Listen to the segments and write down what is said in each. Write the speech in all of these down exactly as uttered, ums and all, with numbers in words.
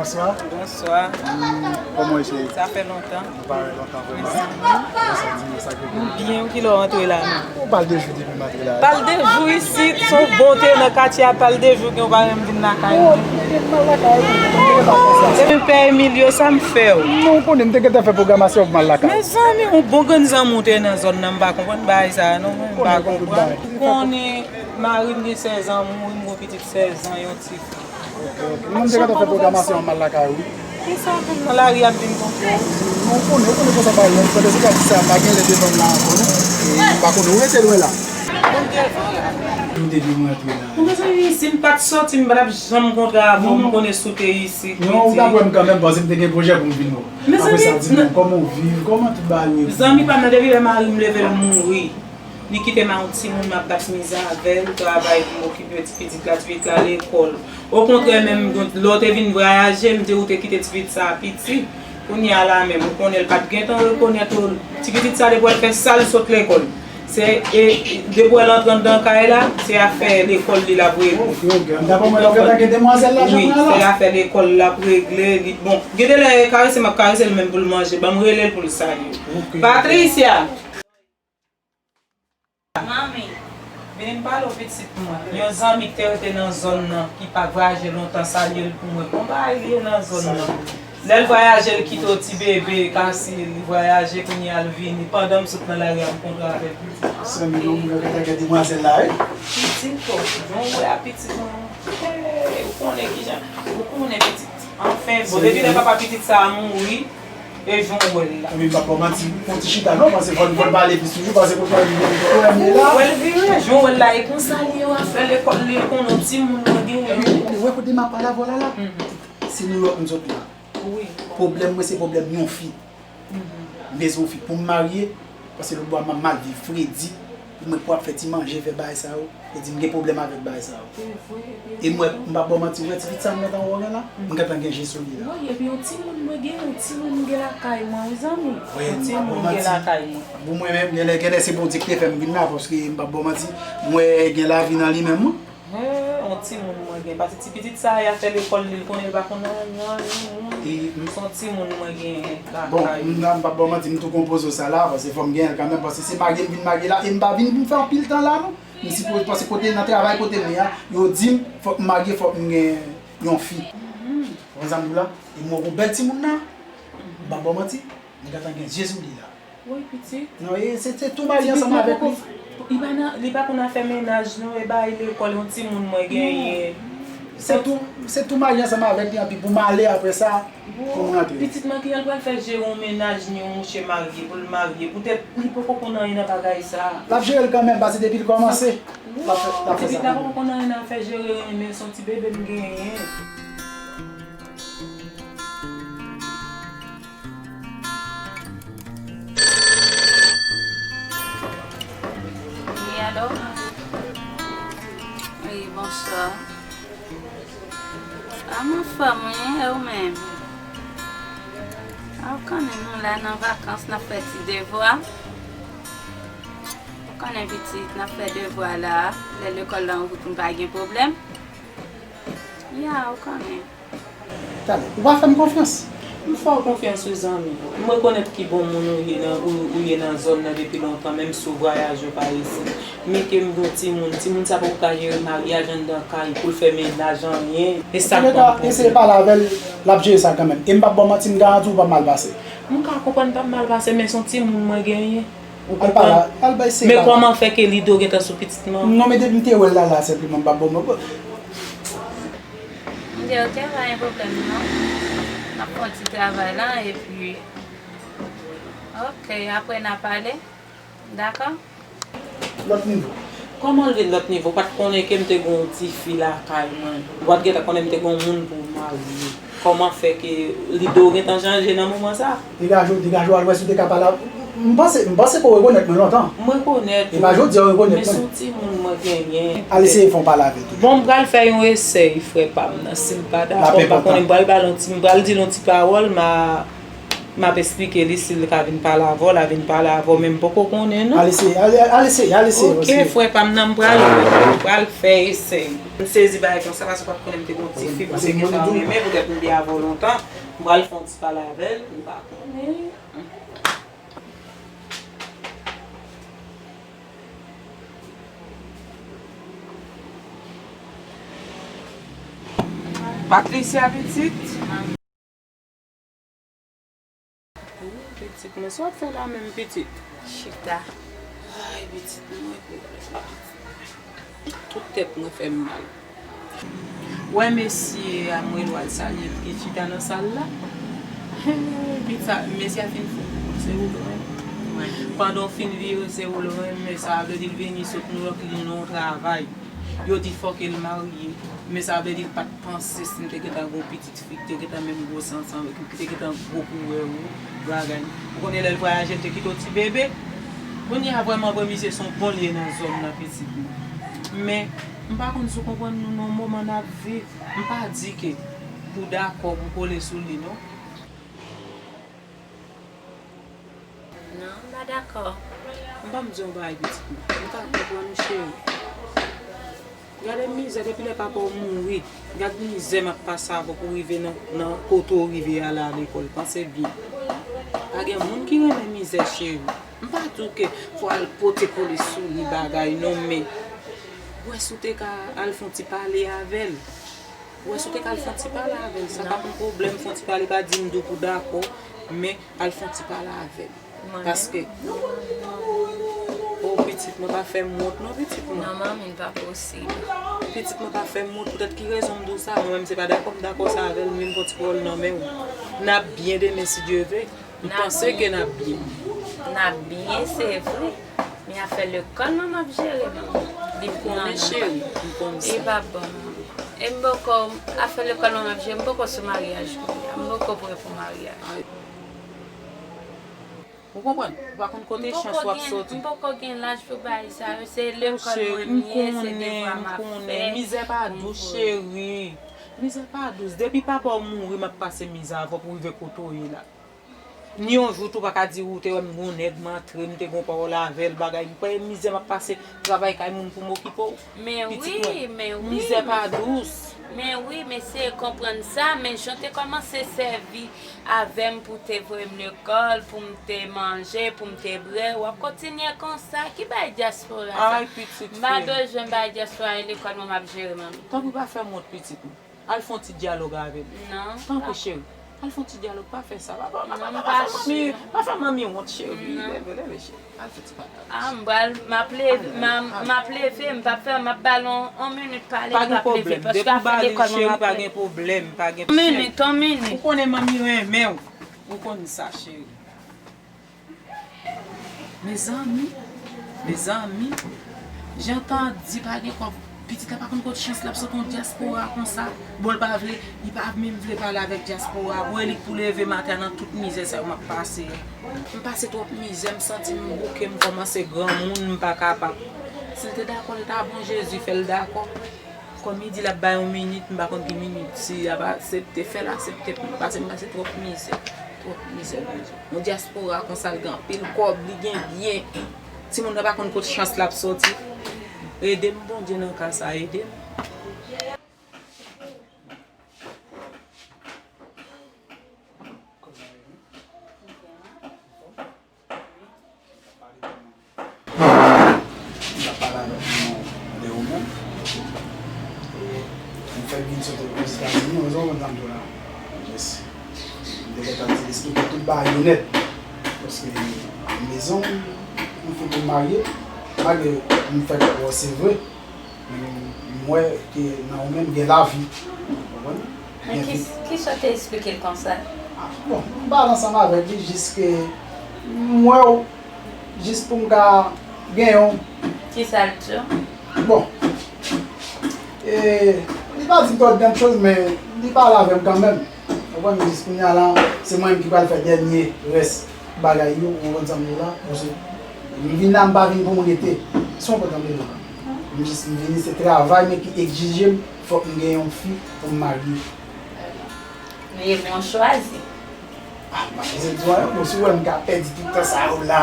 Bonswa. Bonswa. Hmm, kòman w ye, cheri? Sa fè lontan. Nou pa wè lontan vrèman. Bonswa, di mwen sa k rive. M byen, ou kilè w antre la menm? Ou pale de jou depi m antre la. Pale de jou isit, se yon bon te nan katye a, pale de jou gen w pa menm vin lakay mwen. Depi m pè Emilio, sa m fè w? Non, ou konnen, m te gentan fè pwogramasyon pou m al lakay. Mezanmi, yon bon grann zanmi w te nan zòn nan, m pa konprann bagay sa a non, mwen m pa konprann. Ou konnen mari m gen sèz an, mouri, m gon pitit sèz an, yon ti fi. Ok, ok. Mwen, m te gentan fè pwogramasyon an, m al lakay ou wi. Kisa w vin nan lari ap vin kontre w? Non, ou konnen, ou konnen konsa bagay la, pandan se gad sa, m pa gen lè devan m la ankò non. E m pa konnen, ou rete lwen la. Bon, devan la. M te di mwen antre la. Mezanmi, si m pa t sòti, m pa t ap janm kontre avè w, m konnen si w te isit. Non, ou t ap wè m kanmenm, paske m te gen pwojè pou m vin wè w. Apre sa, di mwen, kòman w viv, kòman tout bagay yo ye pou ou? Zanmi pa m nan, depi lè mari m leve l mouri. Li kite m ak yon timoun, m ap bat mizè avè l, travay pou m okipe ti pitit la, ti pitit la lekòl. Okontrè, menm lè w te vin vwayaje, m te ou te kite ti pitit sa a piti. Kounye a la menm, ou konnen l pa t gentan rekonèt ou. Ti pitit sa a depi w al fè sa l sot lekòl. Se, e, depi w al antre anndan kay la, se afè lekòl li l ap regle. Ok, ok. M ta konprann lè w gentan gen demwazèl la, jan mwen la. Wi, se afè lekòl l ap regle. Li, bon, gen de lè e karese m ap karese l menm pou l manje. Ban m rele l pou l salye. Ok. Patricia! Manmi. Vini m pale w pitit mwen. Yon zanmi k te rete nan zòn nan, ki pa vwayaje lontan, salye l pou mwen. Bon bagay li ye nan zòn nan. Lè l vwayaje, l kite w ti bebe, kasi li vwayaje, kounye a l vini. Pandan m sot nan lari a, m kontre avèk pitit. Zanmi, non, mwen gentan gen demwazèl la, wi. Pitit, o, jan w wè a pitit mwen. Hey, ou konnen kijan, ou konnen pitit. Anfen, bon, depi lè papa pitit sa a mouri, e jan w wè l la. Ebyen, m p ap ba w manti, fon ti chita non, paske fò n, fò n pale plis toujou, paske kote w ye la. Wè l vire, jan w wè l la, e konsa li ye, w ap fè lekòl li, e konnen yon timoun mwen genyen. Ou wè kote m ap pale avè w la la? Se Nouyòk m sot la. Wi. Pwoblèm mwen, se pwoblèm yon fi. M bezwen yon fi pou m marye, paske lòt bò a m ap mal viv, fredi, pou mwen pou ap fè ti manje, fè bagay sa yo. Li di m gen pwoblèm avèk bagay sa yo. E mwen, m p ap ba w manti, ou wè ti pitit sa m gentan wè w la, m gentan gen je sou li la. Wi, epi yon timoun mwen gen, yon timoun m gen lakay mwen, wi, zanmi. Yon timoun m gen lakay mwen. Pou mwen menm, genlè, genlè se Bondye ki te fè m vin la, paske m p ap ba w manti, m wè gen lavi nan li menm, wi. Hen, yon timoun mwen gen. Paske ti pitit sa a, y ap fè lekòl li, l konnen l pa konn anyen, anyen, moun. Se yon timoun mwen gen lakay. Bon, m, m p ap ba w manti, m tou konpoze w sa la, paske fò m genyen l kanmenm, paske se marye m vin marye la, e m pa vin pou m fè anpil tan la, non. M sipoze, paske kote nan travay kote m ye a, yo di m, fòk m marye, fòk m gen yon fi. Ou konn sa m di w la? E m wè yon bèl timoun la, m p ap ba w manti, m gentan gen je sou li la. Wi, pitit. Non, e se, se tou marye ansanm avèk li. Li pa nan, li pa konn afè mennaj, non, e bay lekòl, yon timoun mwen genyen. Se tou, se tou marye ansanm avèk li, anpi pou m ale apre sa, pou m rantre. Pitit mwen, kijan l pral fè jere yon mennaj, ni yon mouche marye, pou l marye, poutèt li poko konn anyen nan bagay sa a. L ap jere l kanmenm, paske depi l kòmanse, l ap fè, l ap fè sa kanmenm. Pitit la poko konn anyen nan afè jere renmen, se yon ti bebe m genyen. Wi, alo? Wi, bonswa. A, m anfòm, wi, e ou menm? A, ou konnen nou la nan vakans, n ap fè ti devwa. Ou konnen pitit, n ap fè devwa la. Lè lekòl la ouvri pou n pa gen pwoblèm. Ya, ou konnen. Talè, ou pa fè m konfyans. M fè w konfyans wi zanmi. M rekonèt ki bon moun ou ye nan, ou, ou ye nan zòn nan depi lontan, menm si w vwayaje w pa isit. Men ke m gen yon timoun, timoun sa poko ka jere maryaj anndan kay, pou l fè mennaj anyen. E sa k ban m pwoblèm. Eseye pale avè l, l ap jere sa kanmenm. E m p ap ba w manti, m garanti w pa mal pase. M ka konprann pa m mal pase, men se yon timoun mwen genyen. Ou konprann? Al pale, al bay se. Men kòman fè ke lido gentan sou pitit mwen? Non, men depi m te wè l la, la, senpleman, m p ap ba w manti. M di, ok, pa gen pwoblèm, non. N ap fè yon ti travay la, epi, ok, apre n a pale. Dakò? Lòt nivo. Kòman l vin lòt nivo? Ou pa t konnen ke m te gen yon ti fi lakay mwen? Ou pa t gentan konnen m te gen yon moun pou m marye? Kòman fè ke lide w gentan chanje nan moman sa? Degaje w, degaje w, al wè si w te ka pale a, m panse, m panse ke w rekonèt mwen lontan. M rekonèt ou. E pa jodi a w rekonèt mwen. Men se yon timoun mwen genyen. Al eseye fè yon pale avè l tou. Bon, m pral fè yon esèy, frè pa m nan. Si l pa dakò, m pa konnen, m pral ba l yon ti, m pral di l yon ti pawòl, m a M ap esplike li, si l ka vin pale avè w, l a vin pale avè w, men m poko konnen non. Al eseye, al, al eseye, al eseye, ok, eseye. Frè pa m nan, m pral wè, m pral fè esèy. M sezi bagay konsa, paske w pa t konnen m te gen yon ti fi, m te gentan renmen, poutèt m byen avè w lontan, m pral fè yon ti pale avè l, m pa konnen. Patricia pitit. Wi, pitit mwen, sa w ap fè la menm, pitit? Chita. Ay, pitit mwen, tout tèt mwen fè m mal. Wè mesye a, mwen wè l salye l ki chita nan sal la. Pitit sa, mesye a fin fou. Se ou l renmen. Pandan w fin vire, se ou l renmen. Sa vle di l vini sot Nouyòk, li nan yon travay. Yo di fòk l marye. Men sa vle di l pa t panse si m te gentan gen yon pitit fi ki te gentan menm gwosè ansanm avèk li, ki te gentan gwo kourè ou bagay. Ou konnen lè l vwayaje, l te kite w ti bebe. Kounye a vrèman vre, misye se yon bon l ye nan zòn nan, pitit mwen. Men, m pa konn si w konprann nou nan moman n ap viv. M pa di ke pou dakò pou kole sou li, non. Non, m pa dakò. M ban m di yon bagay, pitit mwen. M pa konprann ou, cheri. Gade mizè, depi lè papa w mouri, gad mizè m ap pase avè w pou w rive nan, nan kote w rive a la lekòl. Panse byen. Pa gen moun ki renmen mizè, cheri. M pa di w ke fò w al pote kole sou li bagay, non, men w wè si w te ka al fè yon ti pale avè l. W wè si w te ka al fè yon ti pale avè l. Sa pa p yon pwoblèm, fè yon ti pale, pa di m di w pou dakò, men al fè yon ti pale avè l. Mwen menm? Paske, o pitit mwen, pa fè m wont non, pitit mwen. Non, manmi, l pa posib. Pitit mwen, pa fè m wont. Poutèt ki rezon m di w sa? Mwen menm, se pa dakò m dakò sa avè l, m vin pran ti pawòl nan men w. N ap byen demen, si Dye vle. M panse ke n ap byen. N ap byen, se vre. Men afè lekòl mwen m ap jere, manmi. M konnen, cheri, m konnen sa. E pa bon, manmi. E m poko, afè lekòl mwen m ap jere, m poko sou maryaj kounye a. M poko prè pou maryaj. Ou konprann? Ou pa konn kote chans w ap soti. M poko gen laj pou bagay sa yo. Se lekòl mwen m ye, se devwa m ap fè. Mizè pa dous, cheri. Mizè pa dous. Depi papa w mouri, m ap pase mizè avè w pou w rive kote w ye la. Ni yon jou tou pa ka di ou te wè m gon nèg m antre, m te gon pawòl avè l, bagay. M kwè mizè m ap pase, travay kay moun pou m okipe w. Men wi, men wi. Mizè pa dous. Men wi, mesye, konprann sa, men jan w te kòmanse sèvi avè m pou w te voye m lekòl, pou m te manje, pou m te bwè, w ap kontinye konsa. Ki bagay dyaspora sa? Ay, pitit fi m. M pa bezwen bagay dyaspora, e lekòl mwen m ap jere, manmi. Tanpri pa fè m wont, pitit mwen. Al fè yon ti dyalòg avè m. Non. Tanpri, cheri. Al fè yon ti dyalòg, pa fè sa. Pa, pa, pa, pa, pa fè manmi, pa fè manmi wont, cheri. Leve, leve, cheri. Al fè ti pale. A, m pral, m ap leve, m ap leve, m p ap fè, m ap ba l yon, yon minit pale, m p ap leve, paske afè lekòl mwen m ap fè. Pa gen pwoblèm, cheri, pa gen pwoblèm, pa gen pwoblèm. Yon minit, yon minit. Ou konnen manmi renmen w. Ou konn sa, cheri. Mezanmi, mezanmi, jan tan di pa gen kòb, pitit la pa konn kot chans l ap sot yon dyaspora konsa. Bon, l pa vle, li pa menm vle pale avèk dyaspora. Ou wè li k pou leve maten nan tout mizè sa yo m ap pase a. M pase twòp mizè, m santi m bouke, m kòmanse granmoun, m pa kapab. Si l te dakò, l ta bon, Jezi fè l dakò. Kòm li di l ap bay yon minit, m pa konn ki minit, si l ap aksepte, fè l aksepte pou m, paske m pase twòp mizè, twòp mizè, Bondye. Yon dyaspora konsa, l gen anpil kòb, li gen byen. Timoun nan pa konn kot chans l ap soti. Ede m, Bondye, nan ka sa, ede m. M t ap pale avèk nou de ou menm. E m fèk vin sot Ozetazini, ou konprann sa m di w la. Yes. M te gentan di, esplike tout bagay yo nèt. Paske mezon, m fin pou m marye, malgre m fèk wè w, se vre. Men m wè ke nan ou menm gen lavi. Ou konprann? Men ki, kisa w te esplike l konsa? Ah, bon, m pale ansanm avèk li jis ke m wè w, jis pou m ka genyen w. Kisa l di w? Bon. E, li pa di m twòp gran choz, men li pale avè m kanmenm. Ou konprann, jis kounye a la, se mwen menm ki pral fè dènye rès bagay yo, ou konprann sa m di w la, paske m vin la, m pa vin pou m rete. Si w konprann sa m di w la. M jis, m vini, se travay mwen ki egzije m, fòk m gen yon fi pou m marye. Men e bon chwazi. Ah, m ap bezwen di w anyen, bon, si w wè m ka pèdi tout tan sa yo la.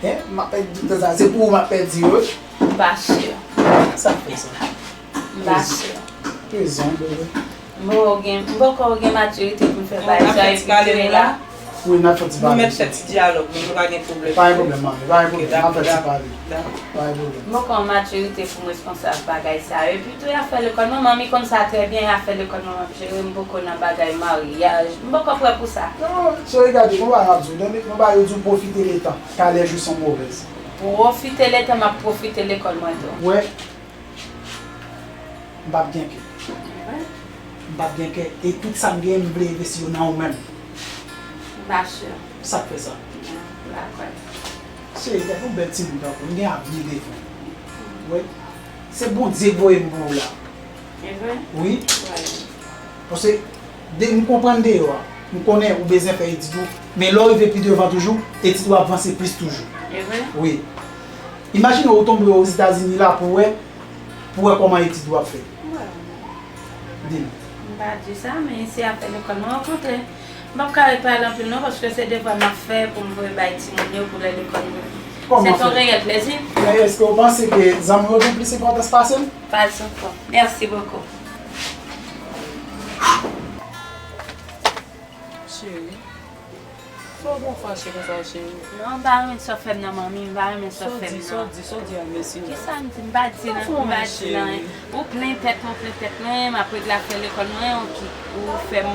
Hein? M ap pèdi tout tan sa, se pou ou m ap pèdi yo. M pa si. Sa k fè sa? M pa si. Rezon, bebe. M poko gen, m poko gen matirite pou m fè bagay sa epi tou la. Wi, n ap fè ti pale. Nou mèt fè ti dyalòg, men nou pa gen pwoblèm. Pa gen pwoblèm, manmi, pa gen pwoblèm. N ap fè ti pale. Pa gen pwoblèm. M poko gen matirite pou m responsab bagay sa yo. Epi tou, afè lekòl manman, m konn sa trè byen, afè lekòl manman ap jere, m poko nan bagay maryaj. M poko prè pou sa. Non, cheri, gade, yon bagay m ap di w, nan, nan bagay yo di w profiter le temps, car les jours sont mauvais. Profiter le temps, m ap profite lekòl mwen tou. Wè, m p ap gen kè. M p ap gen kè. E tout sa m genyen, m vle envesti yo nan ou menm. M pa si. Sa k fè sa? M pa kwè. Cheri, gade yon bèl timoun tankou w, m gen avni devan. Wi. Se Bondye k voye m pou ou la. E vre? Wi. Wi. Paske de, m konprann deyò a. M konnen ou bezwen fè etid ou. Men lè w rive pi devan toujou, etid ou ap vanse plis toujou. E vre? Wi. Imajine w tonbe Ozetazini la pou wè, pou wè kòman etid ou ap fè. Wi. Di m. M pa di sa, men se afè lekòl mwen, okontrè. M p ap ka ret pale anpil non, paske se devwa m ap fè pou m voye bay timoun yo pou lè lekòl mwen. Se yon reyèl plezi. Men èske w panse ke zanmi w yo gen plis enpòtans pase m? Pas ankò. Merci beaucoup. Cheri, sa w gon fache konsa, cheri? Non, m pa renmen sa w fè m nan, manmi, m pa renmen sa w fè m nan. Sa w di, sa w di, sa w di a mesye? Kisa m di? M pa di nan, m pa di nan. Ou plen tèt mwen, ou plen tèt mwen, m ap regle afè lekòl mwen, ou ki, ou fè m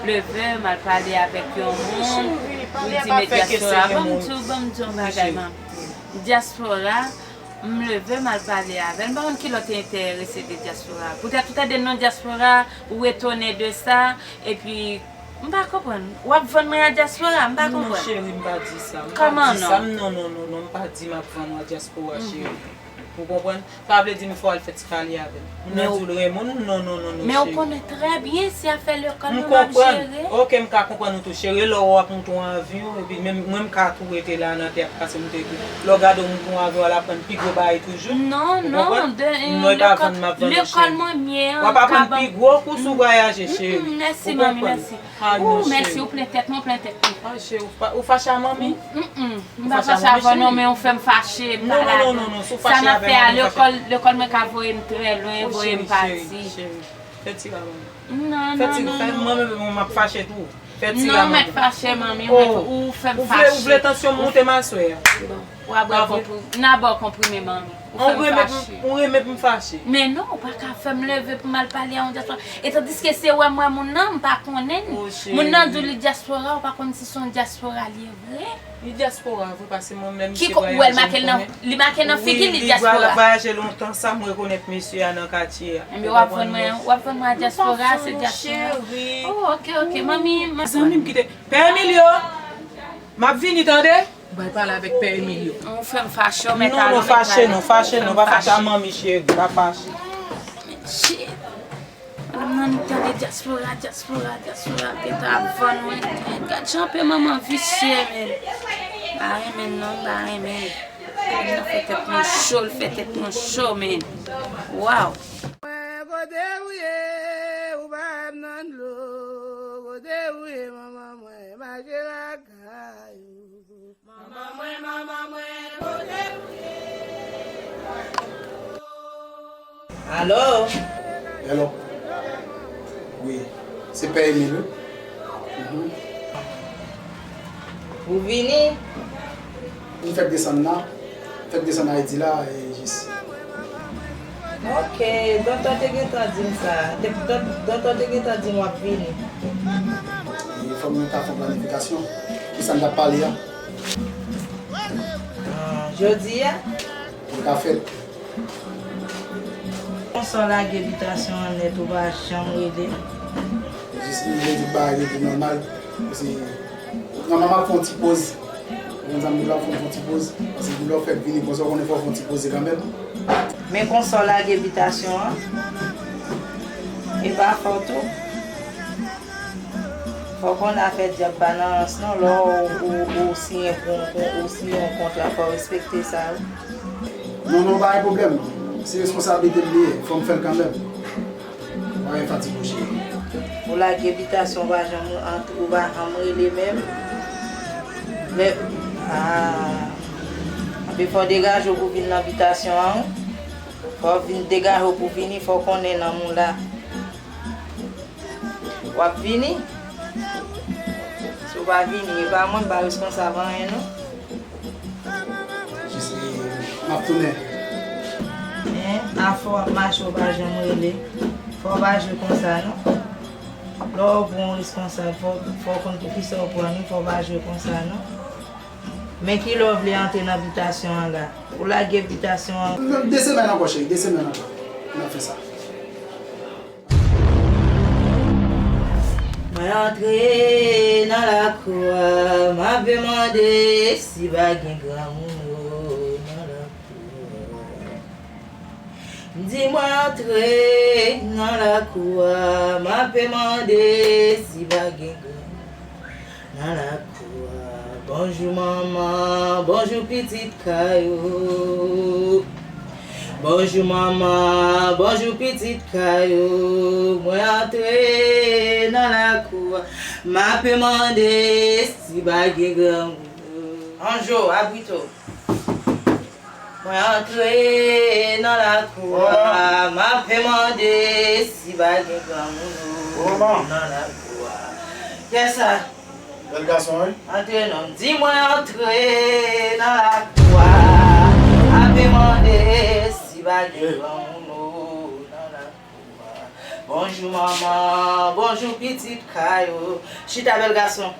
leve, m al pale avèk yon moun, ou di men dyaspora. Ban m di w, ban m di w yon bagay, manmi. Dyaspora, m leve, m al pale avè l. M pa konn ki lòt enterese de dyaspora. Poutèt ou tande non dyaspora, ou etone de sa, epi m pa konprann. W ap vann mwen a dyaspora, m pa konprann. Non, cheri, m pa di sa. M pa di sa. Kòman non? Non, non, non, non, m pa di m ap vann ou a dyaspora, cheri. Ou konprann? Sa vle di m fò w al fè ti pale avè l. Moun nan di w l renmen w, non, non, non, non, cheri. Men ou konnen trè byen se afè lekòl mwen m ap jere. M konprann. Oke, m ka konprann ou tou, cheri. Lè w ap monte yon avyon, epi menm mwen m ka tou rete la nan teyat, pase m te di. Lè w gade w monte yon avyon, w al aprann pi gwo bagay toujou. Non, non, de, lekòl, lekòl mwen m ye an. W ap aprann pi gwo kou si w vwayaje, cheri. Mèsi, manmi, mèsi. Ah, non, cheri. Ou, mèsi, ou plen tèt mwen, ou plen tèt mwen. Ah, cheri, ou fa-, ou fache a manmi? M pa fache avè w non, men ou fè m fache, m pa la. Non, non, non, non, si w fache avè manmi, lekòl, lekòl mwen ka voye m trè lwen, voye m pati. Cheri, cheri, cheri. Fè ti la manmi. Non, non, non, non. Mwen menm, mwen m ap fache tou. Fè ti la manmi. Non, mèt fache, manmi, ou fè m fache. Ou vle, ou vle tansyon m monte m aswè a? Bon, w a bwè konprime, n a ba w konprime, manmi. Ou fè m fache. Ou renmen pou m fache? Men non, ou pa ka fè m leve pou m al pale a yon dyaspora. E tandiske se wè m wè moun nan, m pa konnen l. Moun nan di w li dyaspora, ou pa konn si se yon dyaspora li ye vre. Li dyaspora vre, paske mwen menm misye vwayaje, m konnen. Ki ko-, ou wè l make l nan, li make l nan figi l, li dyaspora. Wi, li vwa-, vwayaje lontan, sa m rekonèt mesye a nan katye a. Enben, w ap vann mwen, w ap vann mwen a dyaspora, se dyaspora. Oh, oke, oke, manmi, manmi. Zanmi m kite. Pè Emilio, m ap vini, tande? Ou bay pale avèk Pè Emilio. Ou fè m fache, w mèt ale, w mèt ale. Non, non, fache non, fache non, pa fache a manmi cheri, pa fache. Shit. Madanm nan tande dyaspora, dyaspora, dyaspora, gentan ap vann mwen. Gad jan pè manman visye, men. M pa renmen l non, m pa renmen l. Pè Emilio fè tèt mwen cho, l fè tèt mwen cho, men. Wow. Mwen kote ou ye, ou pa wè m nan dlo. Kote ou ye, manman mwen, mache lakay ou. Manman mwen, manman mwen, kote ou ye? Alo? Hello. Wi, se Pè Emil, wi. Mhm. Ou vini? M fèk desann la. Fèk desann Ayiti la, e jis. Ok, doktè te gentan di m sa. Te, dok-, doktè te gentan di m w ap vini. E fò nou ta fè planifikasyon. Ki sa n t ap pale a? Ah, jodi a? Li ka fèt. Konsa w lage bitasyon an nèt, ou pa janm rele m. Jis m vle di bagay yo vin nòmal. Paske nòmalman m ap fè yon ti poz. Ou konn sa m di w la, fò m fè yon ti poz. Paske lè w fèk vini konsa, w konnen fò w fè yon ti poze kanmenm. Men konsa w lage bitasyon an, e pa fòt ou. Fò w konn afè dyab pa nan rans non, lè w, ou, ou siyen pou, pou, ou siyen yon kontra, fò w respekte sa wi. Non, non, pa gen pwoblèm. Se responsablite m li ye, fò m fè l kanmenm. Pa gen fatig non cheri. Ou lage bitasyon, ou pa janm ant-, ou pa janm rele menm. Lè, ah, anben fò w degaje w pou vin nan bitasyon an, wi. Fò w vin degaje w pou vini, fò w konnen nanm ou la. W ap vini. Si w pa vini, e pa mwen, m pa reskonsab anyen, non. Jis, e, m ap tounen. Hein? A fò w ap mache, w pa janm rele. Fò w pa jwe konsa, non. Lè w pran yon reskonsab, fò, fò w konn pou kisa w pran li, fò w pa jwe konsa, non. Men kilè w vle antre nan bitasyon an la? Ou lage bitasyon an. De semèn ankò, cheri, de semèn ankò. N ap fè sa. Mwen antre nan lakou a, m ape mande si pa gen granmoun yo nan lakou a. M di mwen antre nan lakou a, m ape mande si pa gen granmoun nan lakou a. Bonjou manman, bonjou pitit kay ou. Bonjou manman, bonjou pitit kay ou. Mwen antre nan lakou a, m ape mande si pa gen granmoun yo. Anjo, abrite w. Mwen antre nan lakou a, m ape mande si pa gen granmoun yo nan lakou a. Kiyès sa? Bèl gason, wi. Antre non, m di mwen antre nan lakou a, ape mande si pa gen granmoun yo nan lakou a. Bonjou manman, bonjou pitit kay ou. Chita bèl gason.